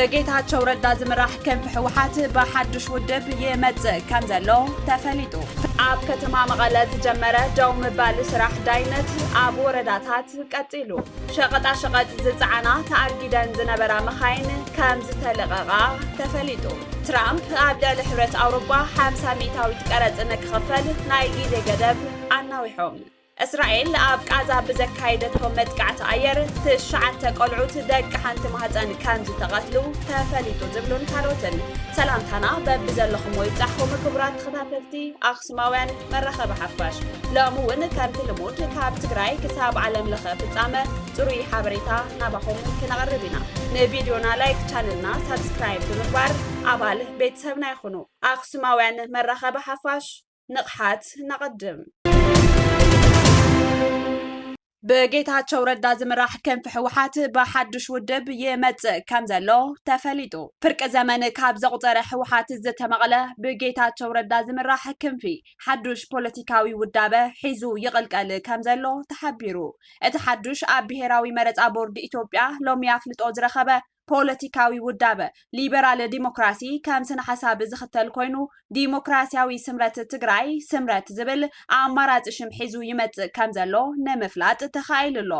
ብጌታቸው ረዳ ዝምራሕ ክንፊ ህወሓት ብሓዱሽ ውድብ ይመጽእ ከም ዘሎ ተፈሊጡ። ኣብ ከተማ መቐለ ዝጀመረ ደው ምባል ስራሕ ዳይነት ኣብ ወረዳታት ቀጺሉ። ሸቐጣ ሸቐጥ ዝጸዓና ተኣጊደን ዝነበራ መኻይን ከም ዝተለቐቓ ተፈሊጡ። ትራምፕ ኣብ ልዕሊ ሕብረት ኣውሮፓ ሓምሳ ሚእታዊት ቀረጽ ንክኽፈል ናይ ግዜ ገደብ ኣናዊሖም። እስራኤል ኣብ ቃዛ ብዘካየደቶ መጥቃዕቲ ኣየር ትሽዓተ ቆልዑት ደቂ ሓንቲ ማህፀን ከም ዝተቐትሉ ተፈሊጡ ዝብሉን ካልኦትን። ሰላምታና በብዘለኹሞ ይብጻሕኩም ክቡራት ተኸታተልቲ ኣኽሱማውያን መራኸቢ ሓፋሽ። ሎሚ እውን ከምቲ ልሙድ ካብ ትግራይ ክሳብ ዓለም ለኸ ፍጻመ ጽሩይ ሓበሬታ ናባኹም ክነቕርብ ኢና። ንቪድዮና ላይክ፣ ቻነልና ሳብስክራይብ ብምግባር ኣባል ቤተሰብና ይኹኑ። ኣኽሱማውያን መራኸቢ ሓፋሽ ንቕሓት ነቐድም። ብጌታቸው ረዳ ዝምራሕ ክንፊ ህወሓት ብሓዱሽ ውድብ ይመጽእ ከም ዘሎ ተፈሊጡ። ፍርቂ ዘመን ካብ ዘቑጸረ ህወሓት ዝተመቕለ ብጌታቸው ረዳ ዝምራሕ ክንፊ ሓዱሽ ፖለቲካዊ ውዳበ ሒዙ ይቕልቀል ከም ዘሎ ተሓቢሩ። እቲ ሓዱሽ ኣብ ብሄራዊ መረጻ ቦርድ ኢትዮጵያ ሎሚ ኣፍልጦ ዝረኸበ ፖለቲካዊ ውዳበ ሊበራል ዲሞክራሲ ከም ስነ ሓሳብ ዝኽተል ኮይኑ፣ ዲሞክራሲያዊ ስምረት ትግራይ፣ ስምረት፣ ዝብል ኣማራጺ ሽም ሒዙ ይመጽእ ከም ዘሎ ንምፍላጥ ተኻኢሉ ኣሎ።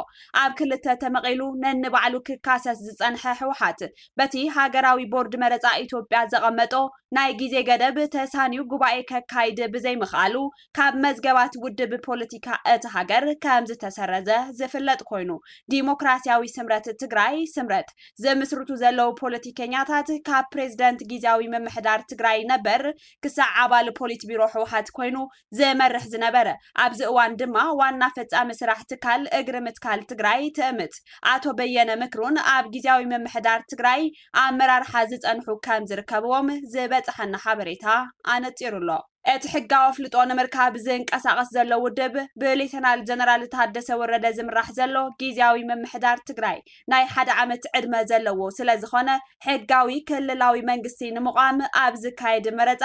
ኣብ ክልተ ተመቒሉ ነንባዕሉ ክካሰስ ዝጸንሐ ህወሓት፣ በቲ ሃገራዊ ቦርድ መረጻ ኢትዮጵያ ዘቐመጦ ናይ ግዜ ገደብ ተሳንዩ ጉባኤ ከካይድ ብዘይምኽኣሉ፣ ካብ መዝገባት ውድብ ፖለቲካ እቲ ሃገር ከም ዝተሰረዘ ዝፍለጥ ኮይኑ፣ ዲሞክራሲያዊ ስምረት ትግራይ፣ ስምረት፣ ዝምስርቱ ዘለዉ ፖለቲከኛታት፣ ካብ ፕሬዝደንት ጊዜያዊ ምምሕዳር ትግራይ ነበር ክሳዕ ኣባል ፖሊት ቢሮ ህወሓት ኮይኑ ዝመርሕ ዝነበረ፣ ኣብዚ እዋን ድማ ዋና ፈጻሚ ስራሕ ትካል እግሪ ምትካል ትግራይ፣ ትእምት፣ ኣቶ በየነ ምክሩን ኣብ ጊዜያዊ ምምሕዳር ትግራይ ኣመራርሓ ዝጸንሑ ከም ዝርከብዎም ዝበጽሓና ሓበሬታ ኣነጺሩ ኣሎ። እቲ ሕጋዊ ኣፍልጦ ንምርካብ ዝንቀሳቐስ ዘሎ ውድብ፣ ብሌተናል ጀነራል ታደሰ ወረደ ዝምራሕ ዘሎ ጊዜያዊ ምምሕዳር ትግራይ፣ ናይ ሓደ ዓመት ዕድመ ዘለዎ ስለ ዝኾነ፣ ሕጋዊ ክልላዊ መንግስቲ ንምቋም ኣብ ዝካየድ መረጻ፣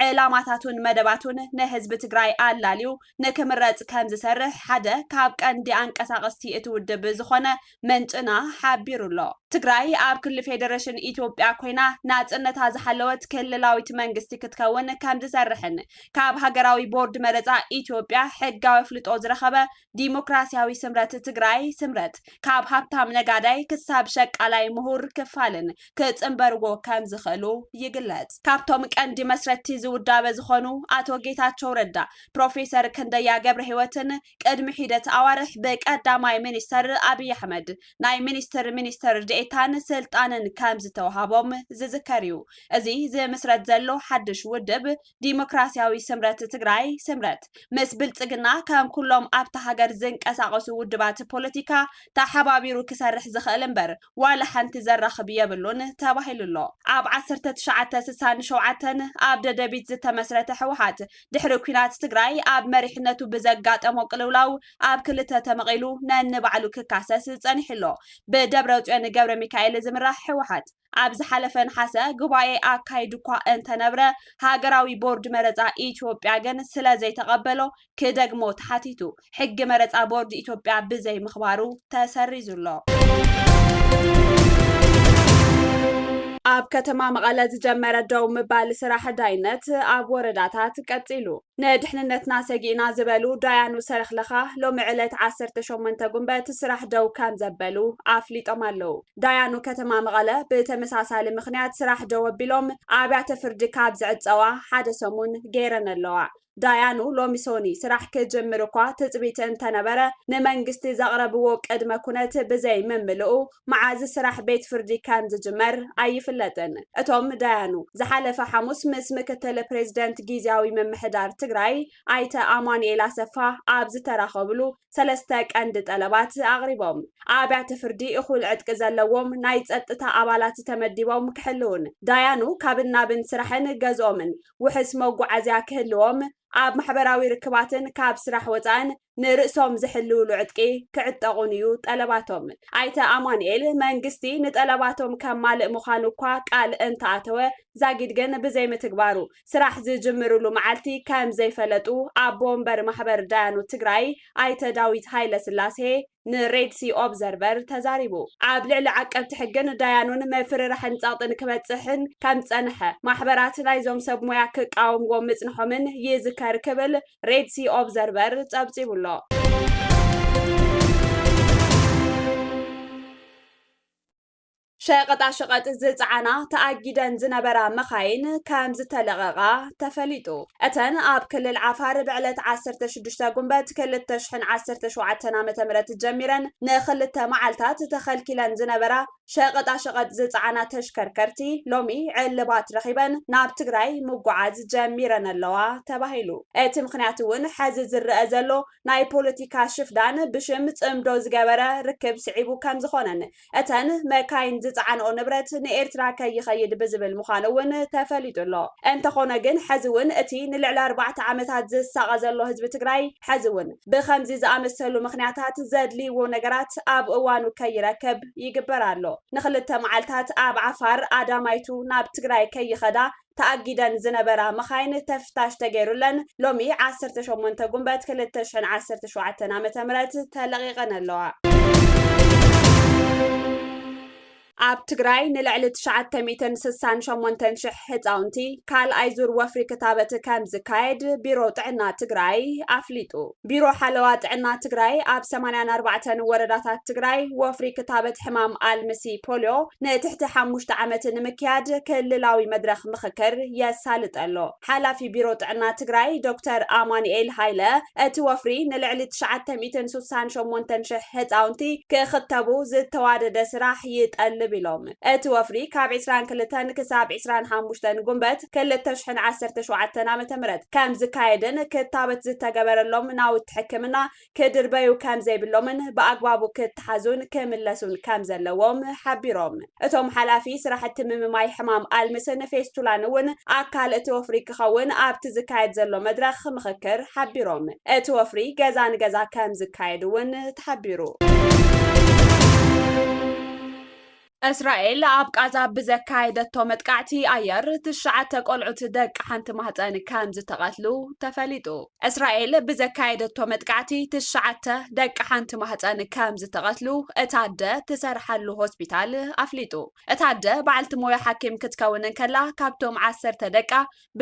ዕላማታቱን መደባቱን ንህዝቢ ትግራይ ኣላልዩ ንክምረጽ ከም ዝሰርሕ ሓደ ካብ ቀንዲ ኣንቀሳቐስቲ እቲ ውድብ ዝኾነ ምንጭና ሓቢሩ ኣሎ። ትግራይ ኣብ ክሊ ፌደሬሽን ኢትዮጵያ ኮይና ናጽነታ ዝሓለወት ክልላዊት መንግስቲ ክትከውን ከም ዝሰርሕን፣ ካብ ሃገራዊ ቦርድ መረጻ ኢትዮጵያ ሕጋዊ ኣፍልጦ ዝረኸበ ዲሞክራሲያዊ ስምረት ትግራይ፣ ስምረት፣ ካብ ሃብታም ነጋዳይ ክሳብ ሸቃላይ ምሁር ክፋልን ክጽንበርዎ ከም ዝኽእሉ ይግለጽ። ካብቶም ቀንዲ መስረትቲ ዝውዳበ ዝኾኑ ኣቶ ጌታቸው ረዳ፣ ፕሮፌሰር ክንደያ ገብረ ህይወትን ቅድሚ ሒደት ኣዋርሕ ብቀዳማይ ሚኒስተር ኣብይ ኣሕመድ ናይ ሚኒስትር ሚኒስትር ዴኤታን ስልጣንን ከም ዝተውሃቦም ዝዝከር እዩ። እዚ ዝምስረት ዘሎ ሓድሽ ውድብ ዲሞክራሲያዊ ስምረት ትግራይ፣ ስምረት፣ ምስ ብልጽግና ከም ኩሎም ኣብታ ሃገር ዝንቀሳቐሱ ውድባት ፖለቲካ ተሓባቢሩ ክሰርሕ ዝኽእል እምበር ዋላ ሓንቲ ዘራኽብ የብሉን ተባሂሉ ኣሎ። ኣብ ዓሰርተ ትሽዓተ ስሳን ሸውዓተን ኣብ ደደቢት ዝተመስረተ ህወሓት፣ ድሕሪ ኲናት ትግራይ ኣብ መሪሕነቱ ብዘጋጠሞ ቅልውላው ኣብ ክልተ ተመቒሉ ነንባዕሉ ክካሰስ ጸኒሑ ኣሎ። ብደብረጽዮን ገብረ ሚካኤል ዝምራሕ ህወሓት ኣብ ዝሓለፈ ነሓሰ ጉባኤ ኣካይዱ እኳ እንተነብረ፣ ሃገራዊ ቦርድ መረጻ ኢትዮጵያ ግን ስለ ዘይተቐበሎ ክደግሞ ተሓቲቱ፣ ሕጊ መረጻ ቦርድ ኢትዮጵያ ብዘይምኽባሩ ተሰሪዙ ኣሎ። ኣብ ከተማ መቐለ ዝጀመረ ደው ምባል ስራሕ ዳይነት ኣብ ወረዳታት ቀጺሉ። ንድሕንነትና ሰጊእና ዝበሉ ዳያኑ ሰረኽለኻ ሎሚ ዕለት ዓሰርተ ሸሞንተ ጉንበት ስራሕ ደው ከም ዘበሉ ኣፍሊጦም ኣለዉ። ዳያኑ ከተማ መቐለ ብተመሳሳሊ ምኽንያት ስራሕ ደው ኣቢሎም ኣብያተ ፍርዲ ካብ ዝዕጸዋ ሓደ ሰሙን ገይረን ኣለዋ። ዳያኑ ሎሚ ሶኒ ስራሕ ክጅምር እኳ ትጽቢት እንተነበረ፣ ንመንግስቲ ዘቕረብዎ ቅድመ ኩነት ብዘይ ምምልኡ፣ መዓዝ ስራሕ ቤት ፍርዲ ከም ዝጅመር ኣይፍለጥን። እቶም ዳያኑ፣ ዝሓለፈ ሓሙስ ምስ ምክትል ፕሬዝደንት ጊዜያዊ ምምሕዳር ትግራይ ኣይተ ኣማኑኤል ኣሰፋ ኣብ ዝተራኸብሉ፣ ሰለስተ ቀንዲ ጠለባት ኣቕሪቦም። ኣብያተ ፍርዲ እኹል ዕጥቂ ዘለዎም ናይ ጸጥታ ኣባላት ተመዲቦም ክሕልዉን፣ ዳያኑ ካብን ናብን ስራሕን ገዝኦምን ውሑስ መጓዓዝያ ክህልዎም፣ ኣብ ማሕበራዊ ርክባትን ካብ ስራሕ ወጻእን ንርእሶም ዝሕልውሉ ዕጥቂ ክዕጠቑን እዩ ጠለባቶም። ኣይተ ኣማኑኤል፣ መንግስቲ ንጠለባቶም ከማልእ ምዃኑ እኳ ቃል እንተኣተወ፣ ዛጊድ ግን ብዘይምትግባሩ፣ ስራሕ ዝጅምርሉ መዓልቲ ከም ዘይፈለጡ ኣቦ ወንበር ማሕበር ዳያኑ ትግራይ ኣይተ ዳዊት ሃይለስላሴ ንሬድ ሲ ኦብዘርቨር ተዛሪቡ። ኣብ ልዕሊ ዓቀብቲ ሕግን ዳያኑን ምፍርራሕን ጸቕጥን ክበጽሕን ከም ዝጸንሐ፣ ማሕበራት ናይዞም ሰብ ሞያ ክቃወምዎ ምጽንሖምን ይዝከር ክብል ሬድ ሲ ኦብዘርቨር ጸብጺቡ'ሎ። ሸቐጣ ሸቐጥ ዝጸዓና ተኣጊደን ዝነበራ መኻይን ከም ዝተለቐቓ ተፈሊጡ። እተን ኣብ ክልል ዓፋር ብዕለት ዓሰርተ ሽዱሽተ ጉንበት ክልተ ሽሕን ዓሰርተ ሸውዓተን ዓመተ ምህረት ጀሚረን ንኽልተ መዓልታት ተኸልኪለን ዝነበራ ሸቐጣ ሸቐጥ ዝጸዓና ተሽከርከርቲ ሎሚ ዕልባት ረኺበን ናብ ትግራይ ምጉዓዝ ጀሚረን ኣለዋ ተባሂሉ። እቲ ምኽንያት እውን ሕዚ ዝረአ ዘሎ ናይ ፖለቲካ ሽፍዳን ብሽም ጽምዶ ዝገበረ ርክብ ስዒቡ ከም ዝኾነን እተን መካይን ዝጸዓንኦ ንብረት ንኤርትራ ከይኸይድ ብዝብል ምዃኑ እውን ተፈሊጡ ኣሎ። እንተኾነ ግን፣ ሕዚ እውን እቲ ንልዕሊ ኣርባዕተ ዓመታት ዝሳቐ ዘሎ ህዝቢ ትግራይ፣ ሕዚ እውን ብኸምዚ ዝኣመሰሉ ምኽንያታት ዘድልይዎ ነገራት ኣብ እዋኑ ከይረክብ ይግበር ኣሎ። ንኽልተ መዓልታት ኣብ ዓፋር ኣዳማይቱ ናብ ትግራይ ከይኸዳ ተኣጊደን ዝነበራ መኻይን ተፍታሽ ተገይሩለን ሎሚ ዓሰርተ ሸሞንተ ጉንበት ክልተ ሽሕን ዓሰርተ ሸውዓተን ዓመተ ምህረት ተለቒቐን ኣለዋ። ኣብ ትግራይ ንልዕሊ ትሽዓተ ሚእትን ስሳን ሸሞንተን ሽሕ ህፃውንቲ ካልኣይ ዙር ወፍሪ ክታበት ከም ዝካየድ ቢሮ ጥዕና ትግራይ ኣፍሊጡ። ቢሮ ሓለዋ ጥዕና ትግራይ ኣብ ሰማንያን ኣርባዕተን ወረዳታት ትግራይ ወፍሪ ክታበት ሕማም ኣልምሲ ፖሊዮ ንትሕቲ ሓሙሽተ ዓመት ንምክያድ ክልላዊ መድረኽ ምኽክር የሳልጥ ኣሎ። ሓላፊ ቢሮ ጥዕና ትግራይ ዶክተር ኣማኑኤል ሃይለ፣ እቲ ወፍሪ ንልዕሊ ትሽዓተ ሚእትን ስሳን ሸሞንተን ሽሕ ህፃውንቲ ክኽተቡ ዝተዋደደ ስራሕ ይጠልብ ኢሎም። እቲ ወፍሪ ካብ ዕስራን ክልተን ክሳብ ዕስራን ሓሙሽተን ጉንበት ክልተ ሽሕን ዓሰርተ ሸውዓተን ዓመተ ምህረት ከም ዝካየድን ክታበት ዝተገበረሎም ናውቲ ሕክምና ክድርበዩ ከም ዘይብሎምን ብኣግባቡ ክተሓዙን ክምለሱን ከም ዘለዎም ሓቢሮም። እቶም ሓላፊ፣ ስራሕቲ ምምማይ ሕማም ኣልምስን ፌስቱላን እውን ኣካል እቲ ወፍሪ ክኸውን ኣብቲ ዝካየድ ዘሎ መድረኽ ምኽክር ሓቢሮም። እቲ ወፍሪ ገዛ ንገዛ ከም ዝካየድ እውን ተሓቢሩ። እስራኤል ኣብ ቃዛ ብዘካየደቶ መጥቃዕቲ ኣየር ትሽዓተ ቆልዑት ደቂ ሓንቲ ማህፀን ከም ዝተቐትሉ ተፈሊጡ። እስራኤል ብዘካየደቶ መጥቃዕቲ ትሽዓተ ደቂ ሓንቲ ማህፀን ከም ዝተቐትሉ እታ ኣደ ትሰርሓሉ ሆስፒታል ኣፍሊጡ። እታ ኣደ በዓልቲ ሞያ ሓኪም ክትከውን እንከላ፣ ካብቶም ዓሰርተ ደቃ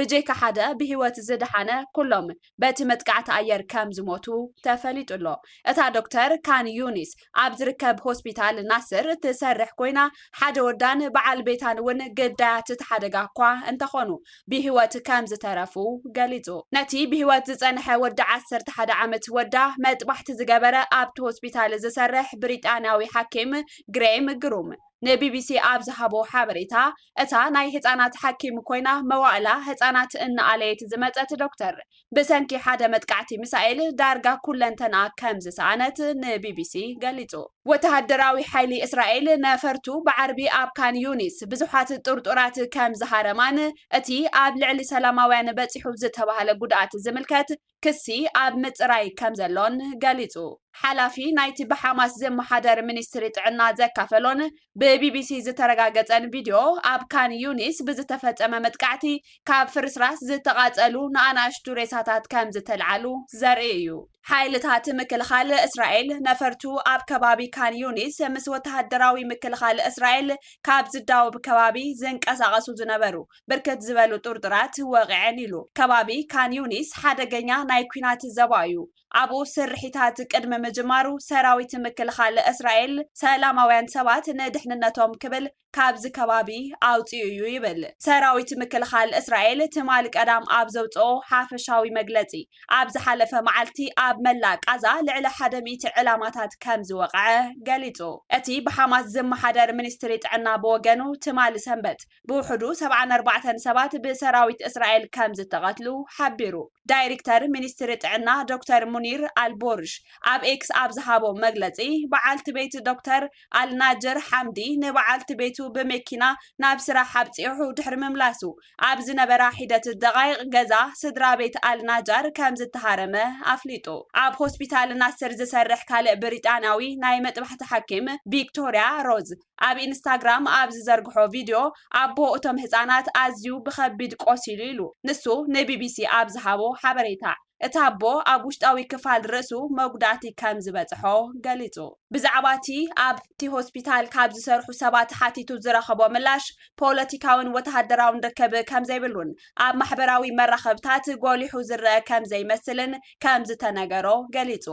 ብጀካ ሓደ ብህይወት ዝደሓነ ኩሎም በቲ መጥቃዕቲ ኣየር ከም ዝሞቱ ተፈሊጡ ኣሎ። እታ ዶክተር ካን ዩኒስ ኣብ ዝርከብ ሆስፒታል ናስር ትሰርሕ ኮይና፣ ሓደ ወዳን በዓል ቤታን እውን ግዳያት እቲ ሓደጋ እኳ እንተኾኑ፣ ብህይወት ከም ዝተረፉ ገሊጹ። ነቲ ብህይወት ዝጸንሐ ወዲ ዓሰርተ ሓደ ዓመት ወዳ መጥባሕቲ ዝገበረ ኣብቲ ሆስፒታል ዝሰርሕ ብሪጣንያዊ ሓኪም ግሬም ግሩም ንቢቢሲ ኣብ ዝሃቦ ሓበሬታ፣ እታ ናይ ህጻናት ሓኪም ኮይና መዋእላ ህጻናት እናኣለየት ዝመጸት ዶክተር፣ ብሰንኪ ሓደ መጥቃዕቲ ሚሳኤል ዳርጋ ኩለንተና ከም ዝሰኣነት ንቢቢሲ ገሊጹ። ወተሃደራዊ ሓይሊ እስራኤል ነፈርቱ ብዓርቢ ኣብ ካን ዩኒስ ብዙሓት ጥርጡራት ከም ዝሃረማን እቲ ኣብ ልዕሊ ሰላማውያን በጺሑ ዝተባህለ ጉድኣት ዝምልከት ክሲ ኣብ ምጽራይ ከም ዘሎን ገሊጹ። ሓላፊ ናይቲ ብሓማስ ዝመሓደር ሚኒስትሪ ጥዕና ዘካፈሎን ብቢቢሲ ዝተረጋገጸን ቪድዮ፣ ኣብ ካን ዩኒስ ብዝተፈጸመ መጥቃዕቲ ካብ ፍርስራስ ዝተቓጸሉ ንኣናእሽቱ ሬሳታት ከም ዝተልዓሉ ዘርኢ እዩ። ሓይልታት ምክልኻል እስራኤል ነፈርቱ ኣብ ከባቢ ካን ዩኒስ ምስ ወተሃደራዊ ምክልኻል እስራኤል ካብ ዝዳወብ ከባቢ ዝንቀሳቐሱ ዝነበሩ ብርክት ዝበሉ ጥርጡራት ወቒዐን ኢሉ። ከባቢ ካን ዩኒስ ሓደገኛ ናይ ኲናት ዘባ እዩ። ኣብኡ ስርሒታት ቅድሚ ምጅማሩ ሰራዊት ምክልኻል እስራኤል ሰላማውያን ሰባት ንድሕንነቶም ክብል ካብዚ ከባቢ ኣውጺኡ እዩ ይብል። ሰራዊት ምክልኻል እስራኤል ትማሊ ቀዳም ኣብ ዘውጽኦ ሓፈሻዊ መግለጺ፣ ኣብ ዝሓለፈ መዓልቲ ኣብ መላእ ቃዛ ልዕሊ ሓደ ሚእቲ ዕላማታት ከም ዝወቕዐ ገሊጹ። እቲ ብሓማስ ዝመሓደር ሚኒስትሪ ጥዕና ብወገኑ ትማሊ ሰንበት ብውሕዱ ሰብዓን ኣርባዕተን ሰባት ብሰራዊት እስራኤል ከም ዝተቐትሉ ሓቢሩ። ዳይሬክተር ሚኒስትሪ ጥዕና ዶክተር ሙኒር ኣልቦርሽ ኣብ ኤክስ ኣብ ዝሃቦ መግለጺ፣ በዓልቲ ቤት ዶክተር ኣልናጀር ሓምዲ ንበዓልቲ ቤቱ ብመኪና ናብ ስራሕ ኣብጺሑ ድሕሪ ምምላሱ፣ ኣብ ዝነበራ ሒደት ደቓይቕ ገዛ ስድራ ቤት ኣልናጃር ከም ዝተሃረመ ኣፍሊጡ። ኣብ ሆስፒታል ናስር ዝሰርሕ ካልእ ብሪጣንያዊ ናይ መጥባሕቲ ሓኪም ቪክቶርያ ሮዝ ኣብ ኢንስታግራም ኣብ ዝዘርግሖ ቪድዮ፣ ኣቦ እቶም ህጻናት ኣዝዩ ብኸቢድ ቆሲሉ ኢሉ ንሱ ንቢቢሲ ኣብ ዝሃቦ ሓበሬታ። እቲ ኣቦ ኣብ ውሽጣዊ ክፋል ርእሱ መጉዳእቲ ከም ዝበጽሖ ገሊጹ። ብዛዕባ እቲ ኣብቲ ሆስፒታል ካብ ዝሰርሑ ሰባት ሓቲቱ ዝረኸቦ ምላሽ፣ ፖለቲካውን ወተሃደራውን ርክብ ከም ዘይብሉን ኣብ ማሕበራዊ መራኸብታት ጎሊሑ ዝረአ ከም ዘይመስልን ከም ዝተነገሮ ገሊጹ።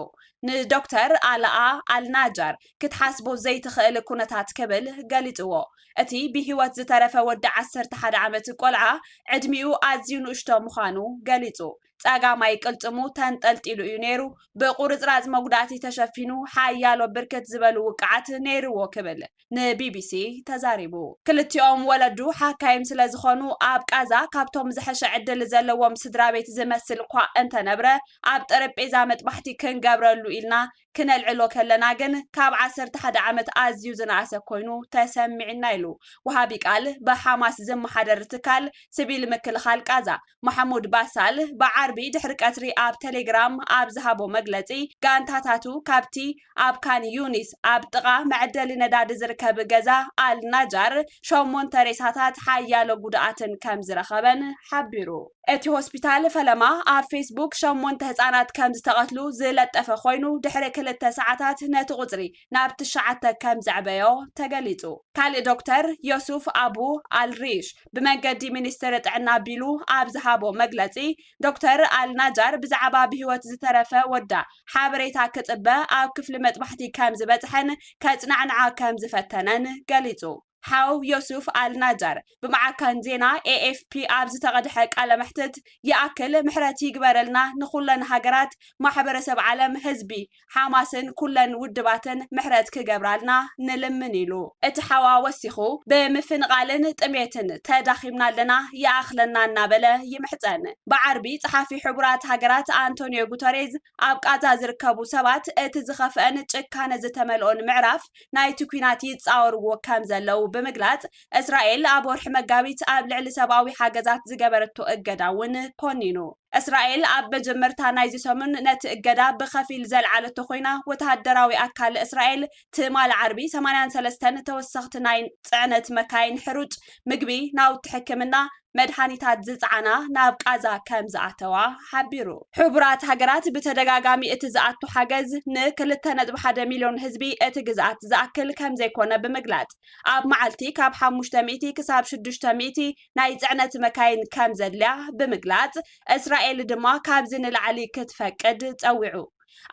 ንዶክተር ኣልኣ ኣልናጃር ክትሓስቦ ዘይትኽእል ኩነታት ክብል ገሊጽዎ። እቲ ብህይወት ዝተረፈ ወዲ ዓሰርተ ሓደ ዓመት ቆልዓ ዕድሚኡ ኣዝዩ ንእሽቶ ምዃኑ ገሊጹ። ጸጋማይ ቅልጽሙ ተንጠልጢሉ እዩ ነይሩ። ብቁርጽራጽ መጉዳእቲ ተሸፊኑ፣ ሓያሎ ብርክት ዝበሉ ውቅዓት ነይርዎ ክብል ንቢቢሲ ተዛሪቡ። ክልቲኦም ወለዱ ሓካይም ስለ ዝኾኑ፣ ኣብ ቃዛ ካብቶም ዝሐሸ ዕድል ዘለዎም ስድራ ቤት ዝመስል እኳ እንተነብረ፣ ኣብ ጠረጴዛ መጥባሕቲ ክንገብረሉ ኢልና ክነልዕሎ ከለና ግን ካብ ዓሰርተ ሓደ ዓመት ኣዝዩ ዝነኣሰ ኮይኑ ተሰሚዕና ኢሉ ወሃቢ ቃል ብሓማስ ዝመሓደር ትካል ሲቪል ምክልኻል ቃዛ መሓሙድ ባሳል ብዓርቢ ድሕሪ ቀትሪ ኣብ ቴሌግራም ኣብ ዝሃቦ መግለጺ፣ ጋንታታቱ ካብቲ ኣብ ካን ዩኒስ ኣብ ጥቓ መዐደሊ ነዳዲ ዝርከብ ገዛ ኣል ናጃር ሸሞንተ ሬሳታት ሓያሎ ጉድኣትን ከም ዝረኸበን ሓቢሩ። እቲ ሆስፒታል ፈለማ ኣብ ፌስቡክ ሸሞንተ ህጻናት ከም ዝተቐትሉ ዝለጠፈ ኮይኑ፣ ድሕሪ ክልተ ሰዓታት ነቲ ቁጽሪ ናብ ትሽዓተ ከም ዘዕበዮ ተገሊጹ። ካልእ ዶክተር ዮሱፍ ኣቡ ኣልሪሽ ብመንገዲ ሚኒስትሪ ጥዕና ቢሉ ኣብ ዝሃቦ መግለጺ፣ ዶክተር ኣልናጃር ብዛዕባ ብህይወት ዝተረፈ ወዳ ሓበሬታ ክጽበ ኣብ ክፍሊ መጥባሕቲ ከም ዝበጽሐን ከጽናዕንዓ ከም ዝፈተነን ገሊጹ። ሓው ዮሱፍ ኣልናጃር ብማዕከን ዜና ኤኤፍፒ ኣብ ዝተቐድሐ ቃለ መሕትት፣ ይኣክል ምሕረት ይግበረልና፣ ንኹለን ሃገራት፣ ማሕበረሰብ ዓለም፣ ህዝቢ ሓማስን ኩለን ውድባትን ምሕረት ክገብራልና ንልምን ኢሉ። እቲ ሓዋ ወሲኹ፣ ብምፍንቓልን ጥሜትን ተዳኺምና ኣለና፣ ይኣኽለና እናበለ ይምሕጸን። ብዓርቢ ጸሓፊ ሕቡራት ሃገራት ኣንቶኒዮ ጉተሬዝ ኣብ ቃዛ ዝርከቡ ሰባት እቲ ዝኸፍአን ጭካነ ዝተመልኦን ምዕራፍ ናይቲ ኲናት ይጻወርዎ ከም ዘለዉ ብምግላጽ፣ እስራኤል ኣብ ወርሒ መጋቢት ኣብ ልዕሊ ሰብኣዊ ሓገዛት ዝገበረቶ እገዳ እውን ኮኒኑ። እስራኤል ኣብ መጀመርታ ናይዚ ሰሙን ነቲ እገዳ ብኸፊል ዘልዓለቶ ኮይና፣ ወተሃደራዊ ኣካል እስራኤል ትማል ዓርቢ ሰማንያን ሰለስተን ተወሰኽቲ ናይ ጽዕነት መካይን ሕሩጭ ምግቢ፣ ናውቲ ሕክምና፣ መድሃኒታት ዝጸዓና ናብ ቃዛ ከም ዝኣተዋ ሓቢሩ። ሕቡራት ሃገራት ብተደጋጋሚ እቲ ዝኣቱ ሓገዝ ንክልተ ነጥቢ ሓደ ሚልዮን ህዝቢ እቲ ግዝኣት ዝኣክል ከም ዘይኮነ ብምግላጽ፣ ኣብ መዓልቲ ካብ ሓሙሽተ ሚእቲ ክሳብ ሽዱሽተ ሚእቲ ናይ ጽዕነት መካይን ከም ዘድልያ ብምግላጽ፣ እስራኤል ድማ ካብዚ ንላዕሊ ክትፈቅድ ጸዊዑ።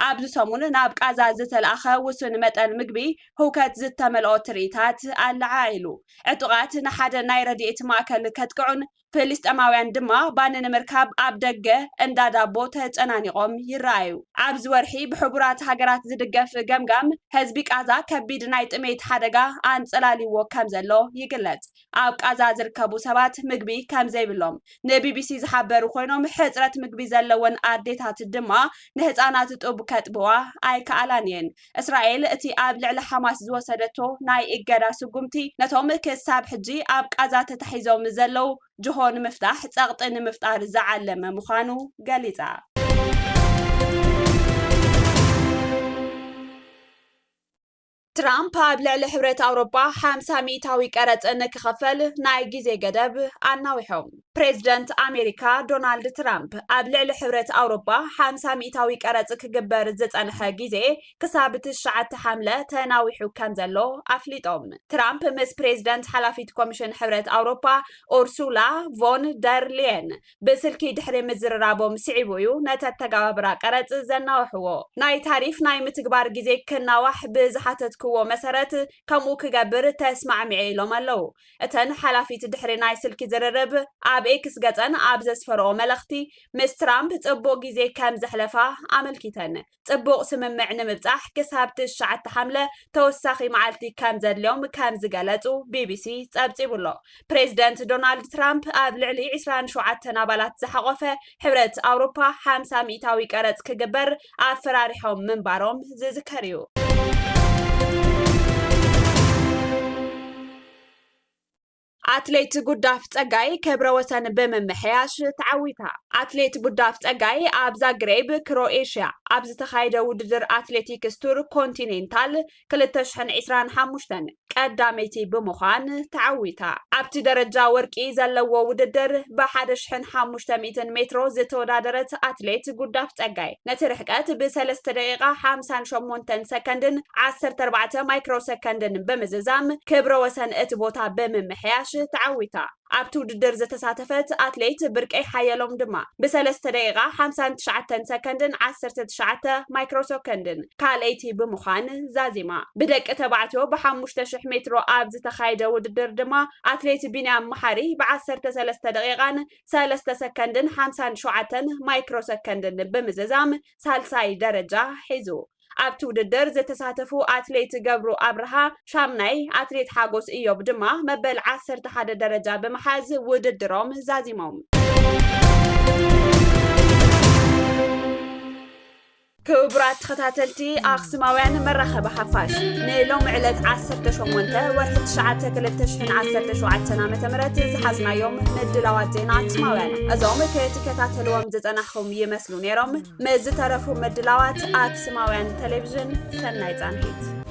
ኣብዚ ሰሙን ናብ ቃዛ ዝተላእኸ ውሱን መጠን ምግቢ ህውከት ዝተመልኦ ትርኢታት ኣለዓዒሉ። ዕጡቓት ንሓደ ናይ ረድኤት ማእከል ከጥቅዑን ፍልስጤማውያን ድማ ባኒ ንምርካብ ኣብ ደገ እንዳ ዳቦ ተጨናኒቖም ይረኣዩ። ኣብዚ ወርሒ ብሕቡራት ሃገራት ዝድገፍ ገምጋም፣ ህዝቢ ቃዛ ከቢድ ናይ ጥሜት ሓደጋ ኣንጸላልይዎ ከም ዘሎ ይግለጽ። ኣብ ቃዛ ዝርከቡ ሰባት ምግቢ ከም ዘይብሎም ንቢቢሲ ዝሓበሩ ኮይኖም፣ ሕጽረት ምግቢ ዘለወን ኣዴታት ድማ ንህጻናት ጡብ ከጥብዋ ኣይከኣላን እየን። እስራኤል እቲ ኣብ ልዕሊ ሓማስ ዝወሰደቶ ናይ እገዳ ስጉምቲ፣ ነቶም ክሳብ ሕጂ ኣብ ቃዛ ተታሒዞም ዘለዉ ጅሆ ንምፍታሕ ጸቕጢ ንምፍጣር ዝዓለመ ምዃኑ ገሊጻ። ትራምፕ ኣብ ልዕሊ ሕብረት ኣውሮጳ ሓምሳ ሚእታዊ ቀረጽ ንክኸፈል ናይ ግዜ ገደብ ኣናዊሖም። ፕሬዝደንት ኣሜሪካ ዶናልድ ትራምፕ ኣብ ልዕሊ ሕብረት ኣውሮጳ ሓምሳ ሚእታዊ ቀረጽ ክግበር ዝጸንሐ ግዜ ክሳብ ትሽዓተ ሓምለ ተናዊሑ ከም ዘሎ ኣፍሊጦም። ትራምፕ ምስ ፕሬዝደንት ሓላፊት ኮሚሽን ሕብረት ኣውሮጳ ኡርሱላ ቮን ደር ሊየን ብስልኪ ድሕሪ ምዝርራቦም ስዒቡ እዩ ነቲ ኣተገባብራ ቀረጽ ዘናውሕዎ። ናይ ታሪፍ ናይ ምትግባር ግዜ ክናዋሕ ብዝሓተትክዎ መሰረት ከምኡ ክገብር ተስማዕሚዐ ኢሎም ኣለዉ። እተን ሓላፊት ድሕሪ ናይ ስልኪ ዝርርብ ኣብ ኤክስ ገጸን ኣብ ዘስፈረኦ መልእኽቲ፣ ምስ ትራምፕ ጽቡቕ ግዜ ከም ዘሕለፋ ኣመልኪተን። ጽቡቕ ስምምዕ ንምብጻሕ ክሳብ ትሽዓተ ሓምለ ተወሳኺ መዓልቲ ከም ዘድልዮም ከም ዝገለጹ ቢቢሲ ጸብጺቡ ኣሎ። ፕሬዝደንት ዶናልድ ትራምፕ ኣብ ልዕሊ ዕስራን ሸውዓተን ኣባላት ዝሓቖፈ ሕብረት ኣውሮፓ ሓምሳ ሚእታዊ ቀረጽ ክግበር ኣፈራሪሖም ምንባሮም ዝዝከር እዩ። ኣትሌት ጉዳፍ ጸጋይ ክብረ ወሰን ብምምሕያሽ ተዓዊታ። ኣትሌት ጉዳፍ ጸጋይ ኣብ ዛግሬብ ክሮኤሽያ ኣብ ዝተኻየደ ውድድር ኣትሌቲክስ ቱር ኮንቲኔንታል ክልተ ሽሕን ዕስራን ሓሙሽተን ቀዳመይቲ ብምዃን ተዓዊታ። ኣብቲ ደረጃ ወርቂ ዘለዎ ውድድር ብ ሓደ ሽሕን ሓሙሽተ ሚእትን ሜትሮ ዝተወዳደረት ኣትሌት ጉዳፍ ጸጋይ ነቲ ርሕቀት ብ ሰለስተ ደቂቓ ሓምሳን ሸሞንተን ሰከንድን ዓሰርተ ኣርባዕተ ማይክሮ ሰከንድን ብምዝዛም ክብረ ወሰን እቲ ቦታ ብምምሕያሽ ተዓዊታ። ኣብቲ ውድድር ዝተሳተፈት ኣትሌት ብርቀይ ሓየሎም ድማ ብሰለስተ ደቂቓ ሓምሳን ትሽዓተን ሰከንድን ዓሰርተ ትሽዓተ ማይክሮ ሰከንድን ካልኣይቲ ብምዃን ዛዚማ። ብደቂ ተባዕትዮ ብሓሙሽተ ሽሕ ሜትሮ ኣብ ዝተኻየደ ውድድር ድማ ኣትሌት ቢንያም መሓሪ ብ ዓሰርተ ሰለስተ ደቂቓን ሰለስተ ሰከንድን ሓምሳን ሸውዓተን ማይክሮ ሰከንድን ብምዝዛም ሳልሳይ ደረጃ ሒዙ። ኣብቲ ውድድር ዝተሳተፉ ኣትሌት ገብሩ ኣብርሃ ሻምናይ፣ ኣትሌት ሓጎስ እዮብ ድማ መበል ዓሰርተ ሓደ ደረጃ ብምሓዝ ውድድሮም ዛዚሞም። ክቡራት ተኸታተልቲ ኣኽሱማውያን መራኸቢ ሓፋሽ፣ ንሎሚ ዕለት ዓሰርተ ሸሞንተ ወርሒ ትሽዓተ ክልተ ሽሕን ዓሰርተ ሸውዓተን ዓመተ ምህረት ዝሓዝናዮም ምድላዋት ዜና ኣኽሱማውያን እዞም ክትከታተልዎም ዝጸናሕኹም ይመስሉ ነይሮም። ምስ ዝተረፉ ምድላዋት ኣኽሱማውያን ቴሌቪዥን ሰናይ ጻንሒት።